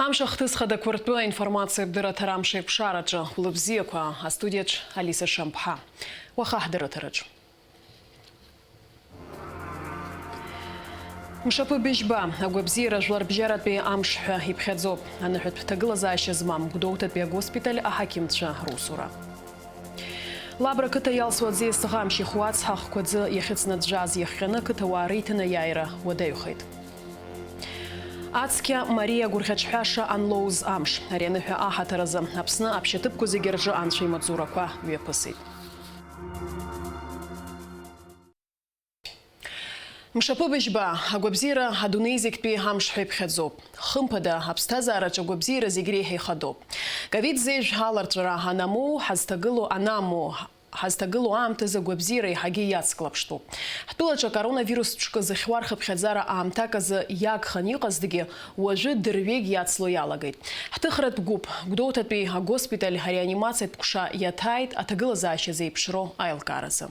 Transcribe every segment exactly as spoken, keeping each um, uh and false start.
Амш ахҭыс хадақәа ртәы аинформациатә дырраҭара амш еиқәшараҿы. Хәлыбзиақәа, астудиаҿ Алиса Шамԥҳа. Уаха ҳдырраҭараҿ. Мшаԥы быжьба, агәабзиара жәларбжьаратәи амш ҳәа иԥхьаӡоуп. Аныҳәатә ҭагылазаашьа змам Гәдоуҭатәи агоспиталь аҳақьымцәа русура. Лабра қыҭа иалсуа аӡиас ӷамшь ихуа ацҳа ахқәа аӡы иахьыцнаӡәӡәаз иахҟьаны ақыҭауаа реиҭанеиааира уадаҩхеит. Ацқьа Мариа гәырӷьаҿҳәаша анлоуз амш. Ари аныҳәа аҳаҭыр азы Аԥсны аԥшьаҭыԥқәа зегьы рҿы анцәа имаҵурақәа мҩаԥысит. Мшаԥы быжьба, агәабзиара адунеи зегьтәи амш ҳәа иԥхьаӡоуп. Хымԥада, аԥсҭазаараҿы агәабзиара зегь реиҳа ихадоуп. Ковид зежә аларҵәара анамоу, ҳазҭагылоу анамоу, ҳазҭагылоу аамҭазы агәабзиара еиҳагьы иацклаԥштәуп. Ҳтәылаҿы акоронавирус ҿкы зыхьуа рхыԥхьаӡара аамҭак азы иагханы иҟазҭгьы, уажәы дырҩегь иацло иалагеит. Ҳҭыхратә гәыԥ, Гәдоуҭатәи агоспиталь ареанимациатә ҟәша иаҭааит аҭагылазаашьа зеиԥшроу аилкааразы.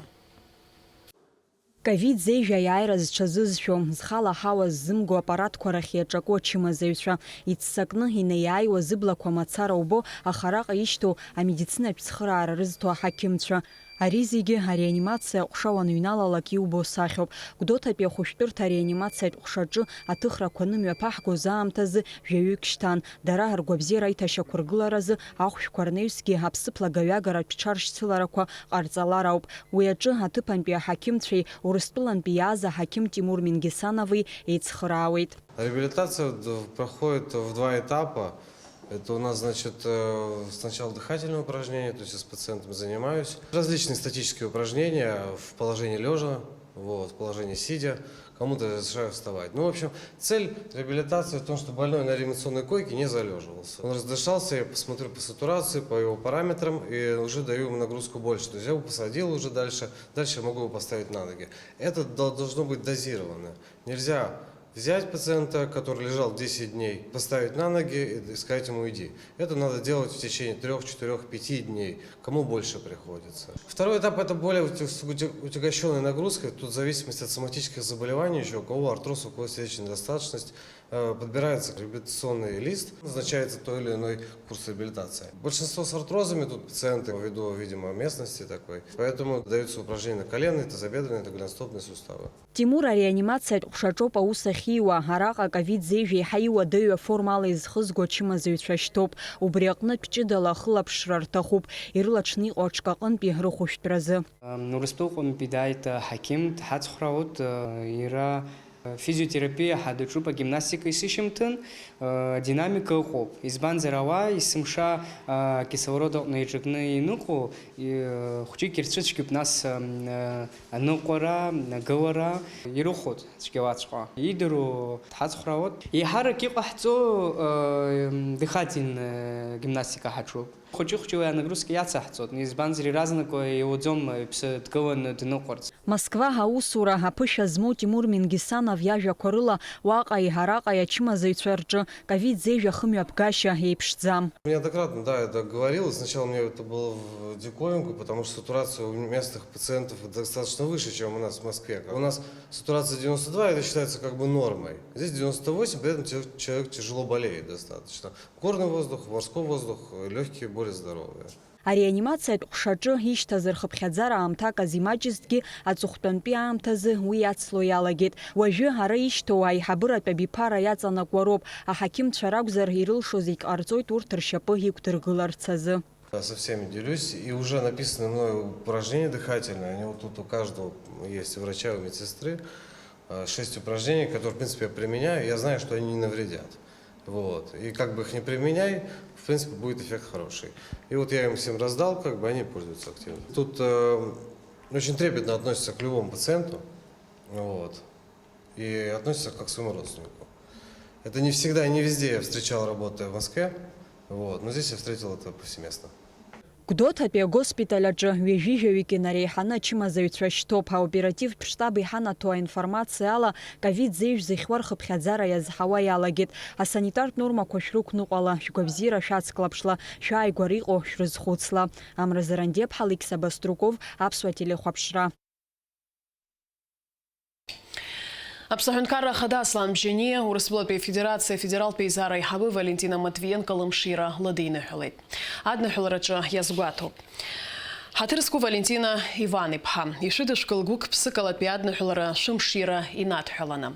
Ковид зежә аиааира зҽазызшәо, зхала аҳауа ззымго аппаратқәа рахь иаҿаку ачымазаҩцәа, иццакны инеиааиуа зыблақәа мацара убо, аха араҟа ишьҭоу амедицинатә цхыраара рызҭо аҳақьымцәа. Ари зегьы ареанимациа аҟәша уаныҩналалак иубо сахьоуп. Гәдоуҭатәи ахәышәтәырҭа ареанимациатә ҟәшаҿы аҭыхрақәа анымҩаԥаҳгоз аамҭазы жәаҩык шьҭан. Дара ргәабзиара аиҭашьақәыргыларазы ахәшәқәа рнаҩсгьы аԥсыԥлагаҩагаратә ҽаршьцыларақәа ҟарҵалар ауп. Уи аҿы аҭыԥантәи аҳақьымцәеи Урыстәылантәи иааз аҳақьым Тимур Мингисанови еицхыраауеит. Реабилитация д-, проходит в два этапа. Это у нас, значит, э, сначала дыхательные упражнения, то есть я с пациентом занимаюсь. Различные статические упражнения в положении лежа, вот, в положении сидя. Кому-то разрешаю вставать. Ну, в общем, цель реабилитации в том, что больной на реанимационной койке не залеживался. Он раздышался, я посмотрю по сатурации, по его параметрам, и уже даю ему нагрузку больше. То есть я его посадил уже дальше, дальше могу его поставить на ноги. Это дол-, должно быть дозировано. Нельзя взять пациента, который лежал десять дней, поставить на ноги и сказать ему: «Иди». Это надо делать в течение трёх, четырёх, пяти дней, кому больше приходится. Второй этап — это более утя-, с утя-, утягощённой нагрузкой. Тут в зависимости от соматических заболеваний ещё, у кого артроз, у кого сердечная недостаточность, э, подбирается реабилитационный лист, назначается той или иной курс реабилитации. Большинство с артрозами тут пациенты, ввиду, видимо, местности такой. Поэтому даются упражнения на коленные, тазобедренные, тазобедренные, голеностопные суставы. Тимур ареанимациатә ҟәшаҿоуп аус ахьиуа. Араҟа аковид зежә еиҳа иуадаҩу аформа ала изхызго ачымазаҩцәа шьҭоуп. Убри аҟнытә ҷыдала ахылаԥшра рҭахуп. Ирылаҽны иҟоу аҽкаҟынтәи рыхәышәтәразы. Урыстәылаҟынтәи дааит аҳақьым, дҳацхраауеит, иара физиотерапиа ҳәа даҿуп, агимнастика исышьамҭан, адинамика ыҟоуп. Избанзар, ауаа есымша акислород аҟны иаҿакны ианыҟоу, хәҷык ирцәыцәгьоуп, нас аныҟәара, агылара ирыхәоит цәгьалаҵәҟьа. Идыруа дҳацхраауеит. Еиҳарак иҟаҳҵо, дыхательная гимнастика ҳаҿуп. Хәыҷы-хәыҷыла анагрузка иацаҳҵоит, избанзар, иаразнак иуаӡом иԥсы дкыланы дныҟәарц. Москва аусура аԥышәа змоу Тимур Мингисанов иажәақәа рыла, уаҟа-араҟа ачымазаҩцәа рҿы ковид зежә ахымҩаԥгашьа еиԥшӡам. Неоднократно, да, это говорил. Сначала мне это было в диковинку, потому что сатурация у местных пациентов достаточно выше, чем у нас в Москве. У нас сатурация девяносто два, это считается как бы нормой. Здесь девяносто восемь, при этом те-, человек тяжело болеет достаточно. Горный воздух, морской воздух, лёгкие более здоровые. Ареанимациатә ҟәшаҿы ишьҭаз рхыԥхьаӡара аамҭак азы имаҷызҭгьы, аҵыхәтәантәи аамҭазы уи иацло иалагеит. Уажәы ара ишьҭоу аиҳабыратә абиԥара иаҵанакуа роуп, аҳақьымцәа ракәзар, ирылшо зегь ҟарҵоит урҭ ршьапы иқәдыргыларц азы. Да, со всеми делюсь, и уже написаны мной упражнения дыхательные, они вот тут у каждого есть, у врача, у медсестры. Э, шесть упражнений, которые, в принципе, я применяю, я знаю, что они не навредят. Вот. И как бы их не применяй, в принципе, будет эффект хороший. И вот я им всем раздал, как бы они пользуются активно. Тут, э, очень трепетно относятся к любому пациенту. Вот. И относятся как к своему родственнику. Это не всегда и не везде я встречал, работая в Москве. Вот. Но здесь я встретил это повсеместно. Гәдоуҭатәи агоспиталь аҿы ҩажәи жәаҩык инареиҳаны ачымазаҩцәа шьҭоуп. Аоперативтә штаб иҳанаҭо аинформациа ала, ковид зежә зыхьуа рхыԥхьаӡара иазҳауа иалагеит. Асанитартә нормақәа шәрықәныҟәала, шәгәабзиара шәацклаԥшла, шәааигәара иҟоу шәрызхәыцла. Амра Зарандиаԥҳа, Алықьса Баструков, Аԥсуа телехәаԥшра. Аԥсны аҳәынҭқарра ахада Аслан Бжьаниа Урыстәылатәи Афедерациа афедералтә еизара аиҳабы Валентина Матвиенко лымшира лыдиныҳәалеит. Адныҳәалараҿы иазгәаҭоуп. Ҳаҭыр зқәу Валентина Иван-иԥҳа, ишәыдышәкыл гәык-ԥсыкалатәи адныҳәалара шәымшира инадҳәаланы.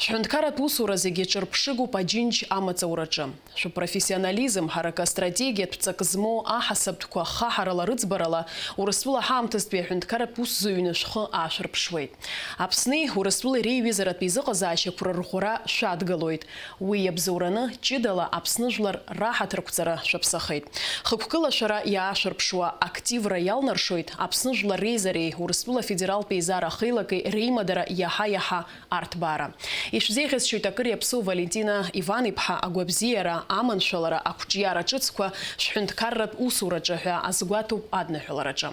Шәҳәынҭқарратә усура зегьы ҿырԥшыгоуп Аџьынџь амаҵ аураҿы. Шәыпрофессионализм, ҳаракы астратегиатә ҵак змоу аҳасабтәқәа хаҳарала рыӡбарала Урыстәыла ҳаамҭазтәи аҳәынҭқарратә усзуҩны шәхы аашәырԥшуеит. Аԥсни Урыстәылеи реиҩызаратә еизыҟазаашьақәа рырӷәӷәара шәадгылоит. Уи иабзоураны, ҷыдала Аԥсны жәлар раҳаҭырқәҵара шәаԥсахеит. Хықәкыла шәара иаашәырԥшуа активра иалнаршоит Аԥсны Жәлар Реизареи Урыстәыла Афедералтә Еизара Ахеилакеи реимадара иаҳа-иаҳа арҭбаара. Ишәзеиӷьасшьоит акыр иаԥсоу Валентина Иван-иԥҳа агәабзиара, аманшәалара, ақәҿиара ҿыцқәа шәҳәынҭқарратә усураҿы ҳәа азгәаҭоуп адныҳәалараҿы.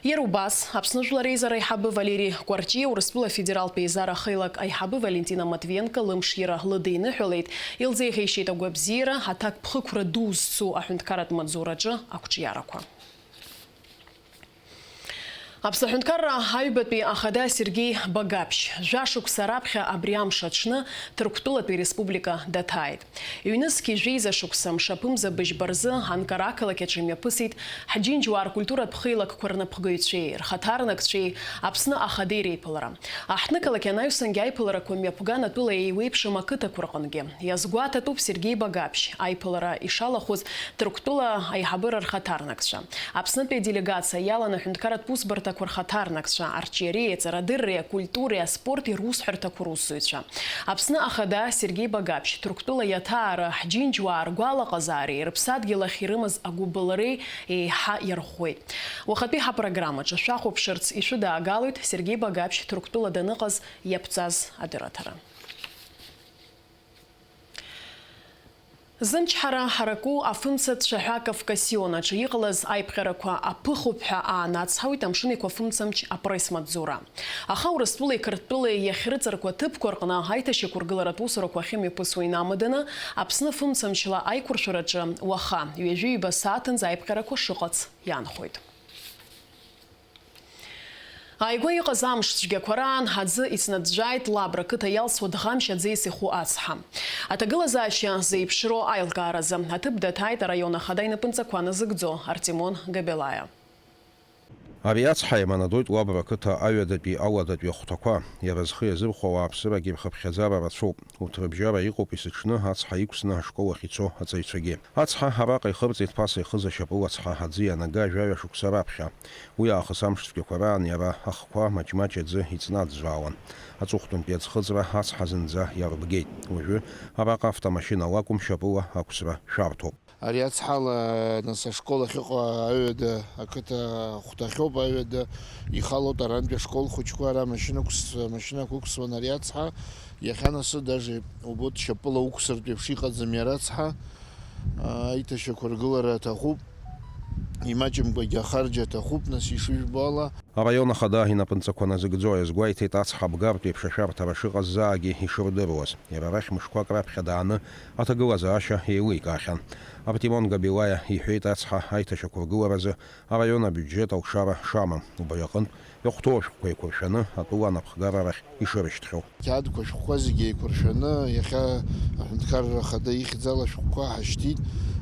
Иара убас, Аԥсны Жәлар Реизара аиҳабы Валери Кәарҷиа Урыстәыла Афедералтә Еизара Ахеилак аиҳабы Валентина Матвиенко лымшира лыдиныҳәалеит, илзеиӷьеишьеит агәабзиара, аҭакԥхықәра ду зцу аҳәынҭқарратә маҵзураҿы ақәҿиарақәа. Аԥсны аҳәынҭқарра аҩбатәи ахада Сергеи Багаԥшь, жәашықәса раԥхьа абри амш аҽны Ҭырқәтәылатәи республика даҭааит. Ҩнызқь жәеиза шықәса мшаԥымза быжьба рзы Анкара ақалақь аҿы имҩаԥысит ҳџьынџьуаа ркультуратә хеилакқәа рнапхгаҩцәеи рхаҭарнакцәеи Аԥсны ахадеи реиԥылара. Аҳҭнықалақь анаҩсангьы аиԥыларақәа мҩаԥган атәыла еиуеиԥшым ақыҭақәа рҟынгьы. Иазгәаҭатәуп Сергеи Багаԥшь аиԥылара ишалахәыз Ҭырқәтәыла аиҳабыра рхаҭарнакцәа. Аԥснытәи аделегациа иаланы аҳәынҭқарратә усбарҭақәа рхаҭарнакцәа, арҿиареи аҵарадырреи, акультуреи аспорти русҳәарҭақәа русзуҩцәа. Аԥсны ахада Сергеи Багаԥшь Ҭырқәтәыла иаҭаара ҳџьынџьуаа ргәалаҟазаареи рыԥсадгьыл ахь ирымаз агәыбылреи еиҳа иарӷәӷәеит. Уахатәи ҳапрограммаҿы шәахәаԥшырц ишәыдаагалоит Сергеи Багаԥшь Ҭырқәтәыла даныҟаз иаԥҵаз адырраҭара. Зымчҳара ҳараку афымца цәаҳәа Кавкасион аҿы иҟалаз аиԥҟьарақәа аԥыхуп ҳәа аанацҳауеит Амшын Еиқәа фымцамч апресс-маҵзура. Аха Урыстәылеи Қырҭтәылеи иахьрыҵаркуа ҭыԥқәа рҟны аиҭашьақәыргыларатә усурақәа ахьымҩаԥысуа инамаданы, Аԥсны фымцамчла аиқәыршәараҿы уаха ҩажәи ҩба сааҭынӡа аиԥҟьарақәа шыҟац иаанхоит. Ааигәа иҟаз амш цәгьақәа раан аӡы ицнаҵәҵәааит Лабра қыҭа иалсуа Дӷамшь аӡеиса иху ацҳа. Аҭагылазаашьа зеиԥшроу аилкааразы аҭыԥ даҭааит араион ахада инапынҵақәа назыгӡо Артемон Габелаиа. Ари ацҳа еиманадоит Лабра қыҭа аҩадатәи ауадатәи ахәҭақәа. Иара зхы иазырхәо ауааԥсырак ирхыԥхьаӡара рацәоуп. Урҭ рыбжьара иҟоуп есыҽны ацҳа иқәсны ашкол ахь ицо аҵаҩцәагьы. Ацҳа араҟа ихырҵеит ԥаса ихыз ашьапыла ацҳа аӡы ианага жәаҩа шықәса раԥхьа. Уи аахыс амш цәгьақәа раан иара ахқәа маҷ-маҷ аӡы иҵнаӡәӡәаауан. Аҵыхәтәантәи аӡхыҵра ацҳа зынӡа иарбгеит. Уажәы араҟа автомашьынала акәым, шьапыла ақәсра шәарҭоуп. Ари ацҳала, нас, ашкол ахьыҟоу аҩада ақыҭа ахәҭахьоуп, аҩада ихалоит арантәи ашкол хәыҷқәа, ара машьынақәс-, машьынақәа ықәсуан ари ацҳа. Иахьа, нас, даже убоит, шьапыла уқәсыртә еиԥш иҟаӡам иара ацҳа. Аиҭашьақәыргылара аҭахуп, имаҷымкәагьы ахарџь аҭахуп, нас, ишыжәбо ала. Араион ахада инапынҵақәа назыгӡо иазгәеиҭеит ацҳа бгартә еиԥш ашәарҭара шыҟаз заагьы ишырдыруаз. Иара арахь мышқәак раԥхьа дааны аҭагылазаашьа еиликаахьан. Артемон Габилаиа иҳәеит ацҳа аиҭашьақәыргыларазы араион абиуџьет алшара шамам, убри аҟынтә иахәҭоу ашәҟәқәа еиқәыршәаны атәыла анапхгара рахь ишырышьҭхьоу. Қьаадқәа ашәҟәқәа зегьы еиқәыршәаны, иахьа аҳәынҭқарра ахада ихьӡала ашәҟәқәа ҳашьҭит,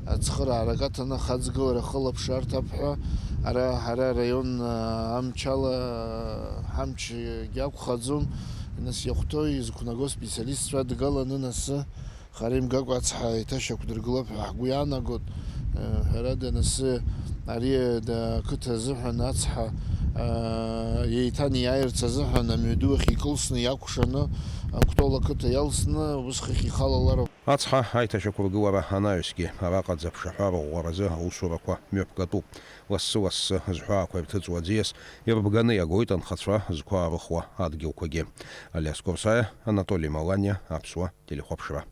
ацхыраарак аҭаны ахаҵгылара ахылаԥшра арҭап ҳәа, ара ҳара араион, а, амчала, а, ҳамчгьы акәхаӡом, нас иахәҭоу изықәнаго специалистцәа адгаланы, нас, хара имгакәа ацҳа еиҭашьақәдыргылап ҳәа ҳгәы иаанагоит. Ҳәарада, нас ари ақыҭа азыҳәан ацҳа еиҭанеиааирц азыҳәан амҩаду ахь икылсны, иакәшаны, Кәтол ақыҭа иалсны, убысҟахь ихалалароуп. Ацҳа аиҭашьақәыргылара анаҩсгьы, араҟа аӡаԥшаҳәа рыӷәӷәаразы аусурақәа мҩаԥгатәуп. Лассы-лассы зҳәаақәа ирҭыҵуа аӡиас ирбганы иагоит анхацәа зқәа аарыхуа адгьылқәагьы. Алиас Курсаиа, Анатоли Маланиа, Аԥсуа телехәаԥшра.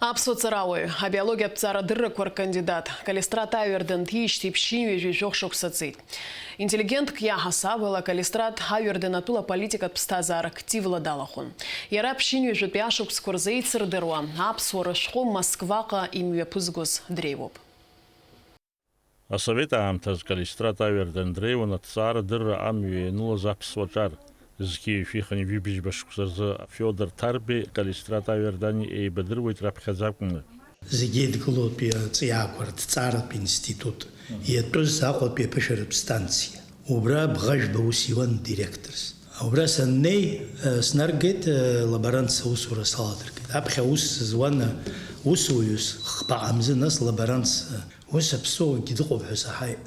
Аԥсуа ҵарауаҩ, абиологиатә ҵарадыррақәа ркандидат Калистрат Аҩардан дҭиижьҭеи ԥшьынҩажәи жәохә шықәса ҵит. Интеллигентк иаҳасабала, Калистрат Аҩардан атәыла политикатә ԥсҭазаара активла далахәын. Иара ԥшьынҩажәатәи ашықәсқәа рзы еицырдыруа, аԥсуара шәҟәы Москваҟа имҩаԥызгоз дреиуоуп. Асовет аамҭаз Калистрат Аҩардан дреиуан аҭҵаарадырра амҩа ианылаз аԥсуа ҿар, Зқьи ҩажәи хынҩажәи быжьба шықәса рзы Феодор Ҭарбеи Калистрат Аҩардани еибадыруеит раԥхьаӡа акәны. Зегьы еидгылоуп аҵиаақәа рҭҵааратә институт, иатәыз Аҟәатәи аԥышәаратә станциа. Убра бӷажәба ус иуан директорс. Убра саннеи, э, снаргеит, э, лаборантс аусура саладыргеит. Аԥхьа аус зуан, э, усуҩыс хԥа амзы, нас лаборантс, э, ус аԥсуагьы дыҟоуп ҳәа саҳаит.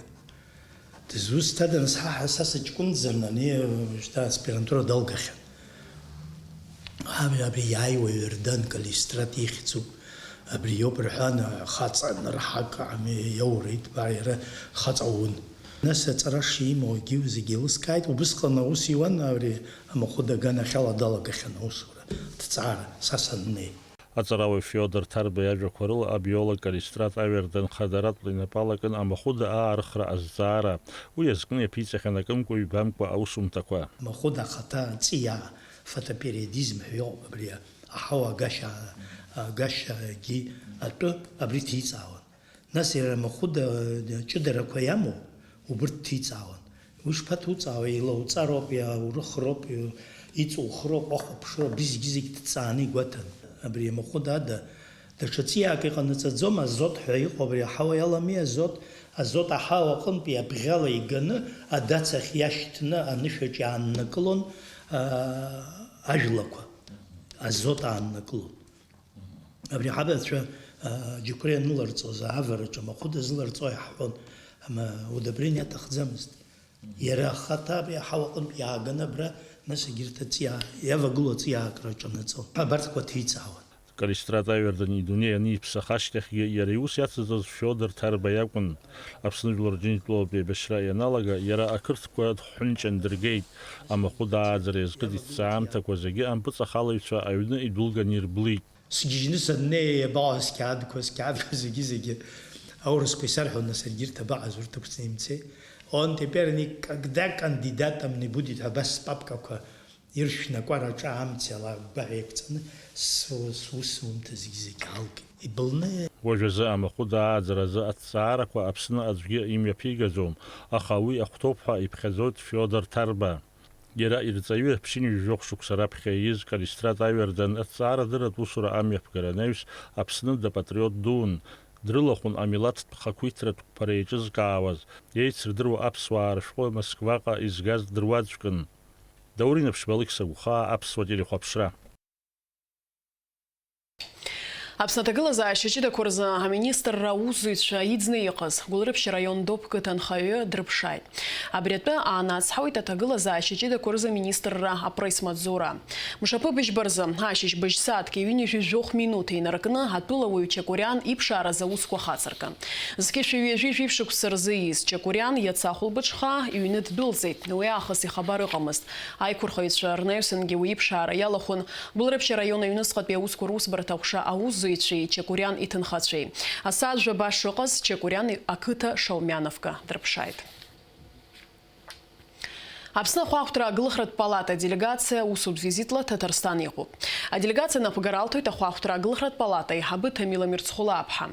Дызусҭада, нас, ҳа, ҳа, са сыҷкәынӡан, ани, э, шьҭа аспирантура далгахьан. Абри, абри иааиуа Иордан Калистрат ихьӡуп, абри иоуп рҳәан, хаҵа анырҳак, ами, иоурит, ба, иара хаҵа уун. Нас аҵара шимоу егьиу зегьы еилыскааит, убысҟан аус иуан, абри амахәыда аганахьала далагахьан аусура, аҭҵаара, са саннеи. Аҵарауаҩ Феодор Ҭарба иажәақәа рыла, абиолог Калистрат Аҩардан хадаратәла инапы алакын амахәыда аарыхра азҵаара. Уи азкны иаԥиҵахьан акымкәа-ҩбамкәа аусумҭақәа. Амахәыда ахаҭа аҵиаа, фотопериодизм ҳәа иҟоуп абри, аҳауа агашьа, агашьагьы атәы абри ҭиҵаауан. Нас иара амахәыда ҷыдарақәа иамоу, убырҭ ҭиҵаауан. Уи шԥаҭуҵаауеи, илауҵароуп, иаурыхроуп, иҵухроуп, уахәаԥшроуп, абри зегьы-зегь ҭҵааны игәаҭан. Абри амахәыда ада даҽа ҵиаак иҟанаҵаӡом, азот ҳәа иҟоу абри аҳауа иалами, азот, азот аҳауа аҟынтәи абӷьала иганы адацахь иашьҭны анышәаҿ иааннакылон, аа, ажәлақәа, азот ааннакылон. Абри ҳабацәа, аа, аџьықәреи аныларҵоз, аавараҿы амахәыда зыларҵо иаҳҳәон, ама удобрение аҭахӡамызт. Иара ахаҭа абри аҳауа аҟынтә иааганы абра, нас егьырҭ аҵиаа, иавагылоу аҵиаак рҿанаҵон. Абарҭқәа ҭиҵаауан. Калистрат Аҩардани идунеи аниԥсах ашьҭахьгьы иара иус иацызҵоз Феодор Ҭарба иакәын. Аԥсны жәлар Рџьынџьтәылатә еибашьра ианалага, иара ақырҭқәа дҳәынҷан дыргеит. Амахәыда ааӡара иазкыз иҭҵааамҭақәа зегьы ампыҵахалаҩцәа аҩны идәылганы ирблит. Сгьежьны саннеи, абаҟаз сқьаадқәа, сқьаадқәа зегьы-зегьы аурысқәа исарҳәон, нас егьырҭ абаҟаз урҭ ықәҵны имцеи. Он теперь никогда кандидатом не будет ҳәа абас спапкақәа иршәны акәараҿы амца иала агәгәаҳәа еиқәҵаны су-, сусумҭа зегьы-зегьы аалгеит. Ибылны. Уажәазы амахәыда ааӡаразы аҭҵаарақәа Аԥсны аӡәгьы имҩаԥигаӡом, аха уи ахәҭоуп ҳәа иԥхьаӡоит Феодор Ҭарба. Иара ирҵаҩы ԥшьынҩажәи жәохә шықәса раԥхьа ииз Калистрат Аҩардан аҭҵаарадырратә усура амҩаԥгара анаҩс Аԥсны дапатриот дуун, дрылахәын амилаҭтә хақәиҭратә қәԥара еиҿызкаауаз, еицырдыруа аԥсуаа рышәҟәы Москваҟа изгаз дыруаӡәкын. Даур Инаԥшьба, Алықьса Гәхаа, Аԥсуа телехәаԥшра. Аԥсны аҭагылазаашьа ҷыдақәа рзы аминистрра аусзуҩцәа иӡны иҟаз Гәылрыԥшь араион Доп қыҭа анхаҩы дрыԥшааит. Абри атәы аанацҳауеит аҭагылазаашьа ҷыдақәа рзы аминистрра апресс-маҵзура. Мшаԥы быжьба рзы, ашьыжь быжь сааҭк ҩынҩажәи жәохә минуҭ инаркны, атәылауаҩ Чакәыриан иԥшааразы аусқәа хацыркын. Зқьышәи ҩажәи жәиԥшь шықәса рзы ииз Чакәыриан иацы ахәылбыҽха иҩны ддәылҵит. Уи аахыс ихабар ыҟамызт. Аиқәырхаҩцәа рнаҩсангьы уи иԥшаара иалахәын. Гәылрыԥшь араион аҩныҵҟатәи аусқәа русбарҭа аҟәша аусзуҩцәеи Чакәыриан иҭынхацәеи. Асааҭ жәаба шыҟаз, Чакәыриан ақыҭа Шаумиановка дрыԥшааит. Аԥсны ахәаахәҭра аглыхратә палата аделегациа усутә визитла Ҭаҭарсҭан иҟоуп. Аделегациа напыгара алҭоит ахәаахәҭра аглыхратә палата аиҳабы Ҭамила Мирцхәлаԥҳа.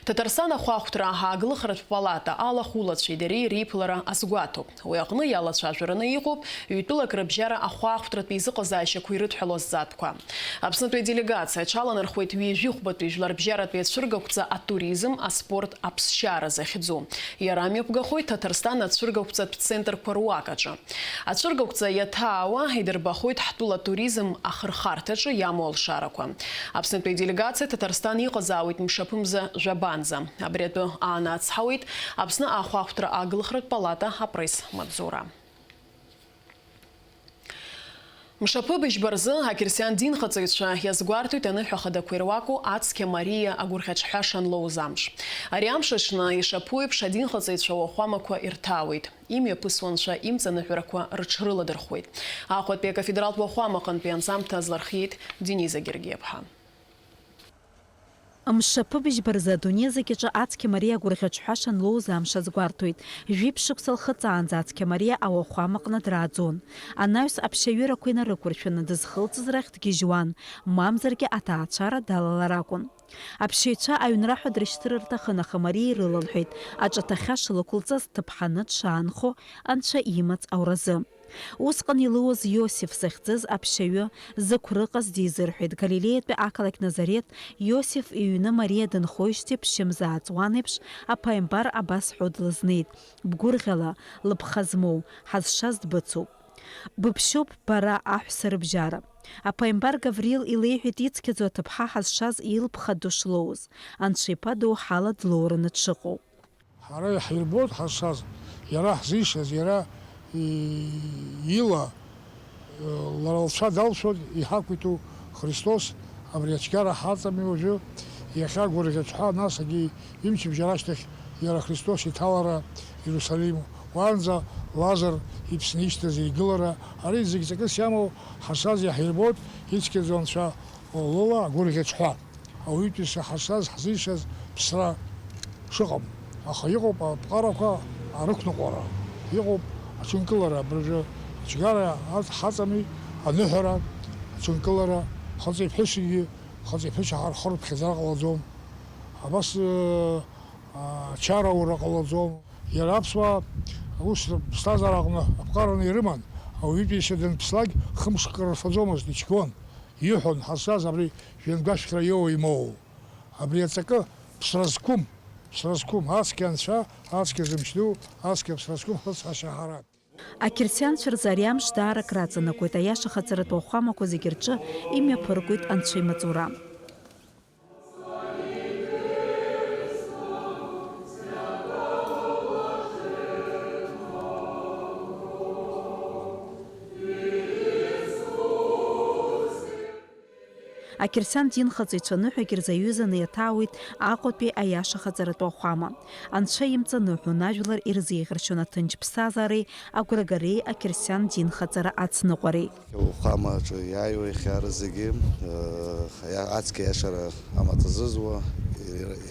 Ҭаҭарсҭан ахәаахәҭра аглыхратә палата алахәылацәеи дареи реиԥылара азгәаҭоуп. Уи аҟны иалацәажәараны иҟоуп ҩтәылак рыбжьара ахәаахәҭратә еизыҟазаашьақәа ирыдҳәалоу азҵаатәқәа. Аԥснытәи аделегациа аҽаланархәуеит ҩажәи хәбатәи жәларбжьаратәи ацәыргақәҵа атуризм, аспорт, аԥсшьара захьӡу. Иара амҩаԥгахоит Ҭаҭарсҭан ацәыргақәҵатә центрқәа руак аҿы. Ацәыргақәҵа иаҭаауа идырбахоит ҳтәыла атуризм ахырхарҭаҿы иамоу алшарақәа. Аԥснытәи аделегациа Ҭаҭарсҭан иҟазаауеит мшаԥымза жәабанӡа. Абри атәы аанацҳауеит Аԥсны ахәаахәҭра аглыхратә палата апресс-маҵзура. Мшаԥы быжьба рзы ақьырсиан динхаҵаҩцәа иазгәарҭоит аныҳәа хадақәа ируаку Ацқьа Мариа агәырӷьаҿҳәаша анлоуз амш. Ари амш аҽны, ишаԥу еиԥш, адинхаҵаҩцәа ауахәамақәа ирҭаауеит, имҩаԥысуа анцәа имҵаныҳәарақәа рыҽрыладырхәуеит. Аҟәатәи акафедралтә уахәамаҟынтәи анҵамҭа азлархиеит Дениза Гергиаԥҳа. Мшаԥы быжьба рзы адунеи зегь аҿы Ацқьа Мариа агәырӷьаҿҳәаша анлоуз амш азгәарҭоит. Жәиԥшь шықәса лхыҵаанӡа Ацқьа Мариа ауахәамаҟны драаӡон. Анаҩс аԥшьаҩырақәа инарықәыршәаны дызхылҵыз рахь дгьежьуан, мамзаргьы аҭаацәара далалар акәын. Аԥсшьаҩцәа аҩнра ҳәа дрышьҭыр рҭахын, аха Мариа ирылалҳәеит, аҿаҭахьа шылықәылҵаз дҭыԥҳаны дшаанхо, Анцәа имаҵ ауразы. Усҟан илоуз Иосиф захьӡыз аԥсшьаҩы зықәрыҟаз дизырҳәеит. Галилеиатәи ақалақь Назарет, Иосиф иҩны Мариа дынхоижьҭеи ԥшьымз ааҵуан еиԥш, аԥааимбар абас ҳәа длызнеит, бгәырӷьала, лыԥха змоу, ҳазшаз дбыцуп. Быԥшьоуп бара аҳәса рыбжьара. Аԥааимбар Гаврил илеиҳәеит ицқьаӡоу аҭыԥҳа ҳазшаз илԥха ду шлоуз, Анцәа иԥа доуҳала длоураны дшыҟоу. Ҳара иаҳирбоит ҳазшаз, иара ҳзишаз, иара и-, ила, лара лцәа далшәоит, иҳақәиҭу Христос, абри ацәгьара ҳаҵами уажәы, иахьа гәырӷьаҽҳәа, насгьы имчыбжьара ашьҭахь иара Христос иҭалара Иерусалим, уаанӡа Лазар иԥсны ишьҭаз игылара, ари зегь ҵакыс иамоу ҳазшаз иаҳирбоит, ицқьаӡоу Анцәа лыла агәырӷьаҽҳәа. Ауаҩытәыҩса ҳазшаз, ҳзишаз ԥсра шыҟам. Аха иҟоуп аԥҟарақәа арықәныҟәара, иҟоуп аҽынкылара, абыржәы ацәгьара ҳаҵами, аныҳәара, аҽынкылара, хаҵеи ԥҳәысгьы, хаҵеи ԥҳәысгьы ҳархырԥхьаӡар ҟалаӡом. Абас, ыы, ачара аура ҟалаӡом. Иара аԥсуаа ус рыԥсҭазаара аҟны аԥҟараны ирыман, ауаҩытәыҩса данԥслак хымшк рырфаӡомызт, ичгон. Иҳәон, ҳазшаз абри жәҩангәашәқьра иоуа имоуа. Абри аҵакы ԥсра зқәым, ԥсра зқәым, ацқьа анцәа, ацқьа зымч ду, ацқьа ԥсра зқәым хыцҳашьа ҳара. Ақьырсианцәа рзы ари амш даара акраҵанакуеит, аиаша хаҵаратәу ахәамақәа зегьы рҿы имҩаԥыргоит Анцәа имаҵура. Ақьырсиан динхаҵаҩцәа аныҳәагьы рзы аҩызаны иаҭаауеит Аҟәатәи аиашахаҵаратәу ахәама. Анцәа имҵаныҳәон, ажәлар ирзеиӷьаршьон аҭынч ԥсҭазаареи агәрагареи ақьырсиан динхаҵара ацныҟәареи. Ауахәамаҿы иааиуа ихьаара зегьы, э, ацқьа иашара амаҵ азызуа,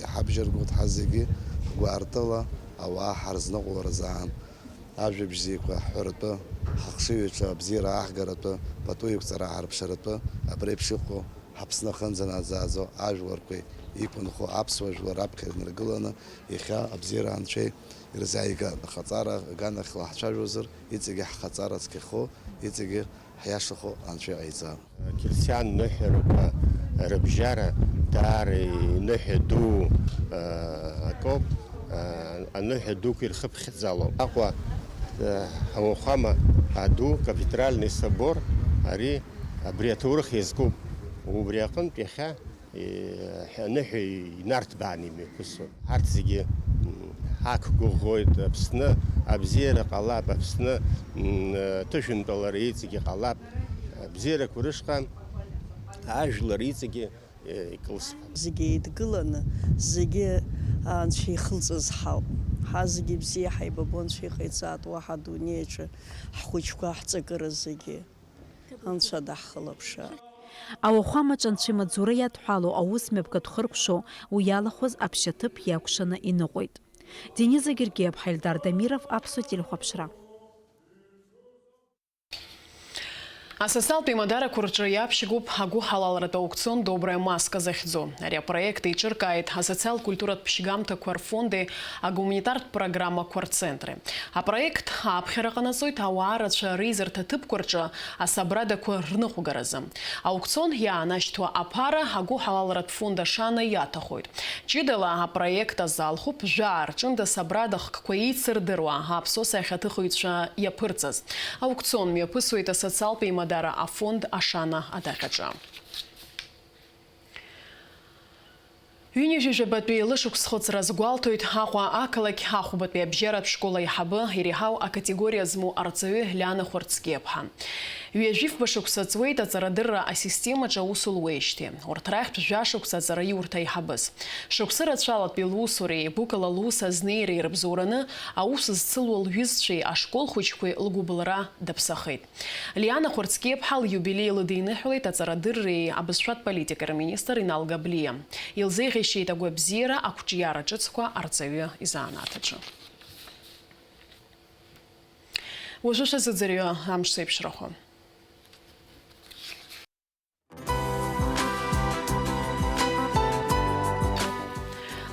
иҳабжьаргоит ҳа зегьы, ҳгәаартыла ауаа ҳарзныҟәларазы аан. Ажәабжь зегьқәа ҳҳәаратәы, ҳахшыҩ аҿы абзиара ааҳгаратәы, пату еиқәҵара аарԥшаратәы, абри еиԥш иҟоу ҳаԥсны ахынӡанаӡааӡо ажәларқәеи иқәынхо аԥсуа жәлар раԥхьа инаргыланы, иахьа абзиара Анцәа ирзааиган. Ахаҵара аганахьла ҳцәажәозар, иҵегьы ҳхаҵара цқьахо, иҵегьы ҳиашахо Анцәа иҟаиҵа. Қьырсиан ныҳәарақәа рыбжьара даара иныҳәа ду, а, акоуп, а, аныҳәа дуқәа ирхыԥхьаӡало. Аҟәа, а, ауахәама аду, кафедральный собор, ари абри аҭоурых иазкуп. Убри аҟынтә иахьа Е, аныҳәа инарҭбааны имҩаԥысуан. Арҭ зегьы, м, ҳақәгәыӷуеит, Аԥсны абзиара ҟалап, Аԥсны, м, ҭышәынтәалара иҵегьы ҟалап, абзиарақәа рышҟа ажәлар иҵегьы, е, икылсп. Зегьы еидгыланы, зегьы Анцәа ихылҵыз ҳауп. Ҳа зегьы бзиа ҳаибабо Анцәа иҟаиҵааит, уаҳа адунеи аҿы ҳхәыҷқәа ҳҵакыра зегьы. Анцәа даҳхылаԥшаар. Ауахәамаҿ Анцәа имаҵзура иадҳәалоу аус мҩаԥгатә хыркәшоу уи иалахәыз аԥшьаҭыԥ иакәшаны иныҟәеит. Дениза Гергиаԥҳа, Ельдар Дамиров, Аԥсуа телехәаԥшра. Асоциалтә еимадарақәа рҿы иаԥшьгоуп агәыҳалалратә аукцион Добрая маска захьӡу. Ари апроект еиҿыркааит асоциал-культуратә ԥшьгамҭақәа рфонди агуманитартә программақәа рцентри. Апроект аԥхьара ҟанаҵоит ауаа рацәа реизарҭа ҭыԥқәа рҿы асабрадақәа рныҟәгаразы. Аукцион иаанашьҭуа аԥара агәыҳалалратә фонд Ашана иаҭахоит. Ҷыдала апроект азалхуп жәаа рҿында сабрада хкқәа еицырдыруа аԥсуа сахьаҭыхыҩцәа иаԥырҵаз. Аукцион мҩаԥысуеит асоциалтә еимадара афонд Ашана адаҟьаҿы. Ҩынҩажәижәабатәи лышықәс хыҵра азгәалҭоит Аҟәа ақалақь ахәбатәи абжьаратә школ аиҳабы, иреиҳау акатегориа змоу арҵаҩы Лиана Хәарцкиаԥҳа. Ҩажәифба шықәса ҵуеит аҵарадырра асистемаҿы аус луеижьҭеи. Урҭ рахьтә жәа шықәса аҵараиурҭа аиҳабыз. Шықәсы рацәалатәи лусуреи гәыкала лус азнеиреи рыбзоураны аус зцылуа лҩызцәеи ашкол хәыҷқәеи лгәыбылра даԥсахеит. Лиана Хәарцкиаԥҳа лиубилеи лыдиныҳәалеит аҵарадырреи абызшәатә политикеи рминистр Инал Габлиа. Илзеиӷьасшьеит агәабзиара ақәҿиара ҿыцқәа арҵаҩы изанааҭ аҿы. Уажәы шәазыӡырҩы амш зеиԥшрахо.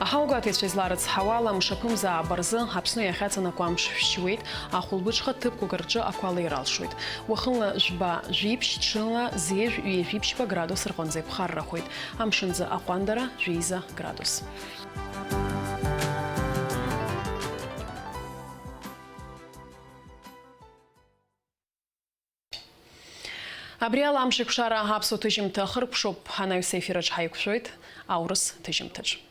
Аҳауагәаҭаҩцәа изларыцҳауала, мшаԥымза ааба рзы Аԥсны иахьаҵанакуа амш шәшьуеит, ахәылбыҽха ҭыԥқәак рҿы ақәа леира алшоит. Уахынла жәба, жәиԥшь, ҽынла зеижә, ҩажәиԥшьба градус рҟынӡа иԥхаррахоит. Амшынӡы аҟәандара, жәеиза градус. Абри ала Амшеикәшара аԥсуа ҭыжьымҭа ахыркәшоуп, анаҩс аефираҿ ҳаиқәшәоит аурыс ҭыжьымҭаҿ.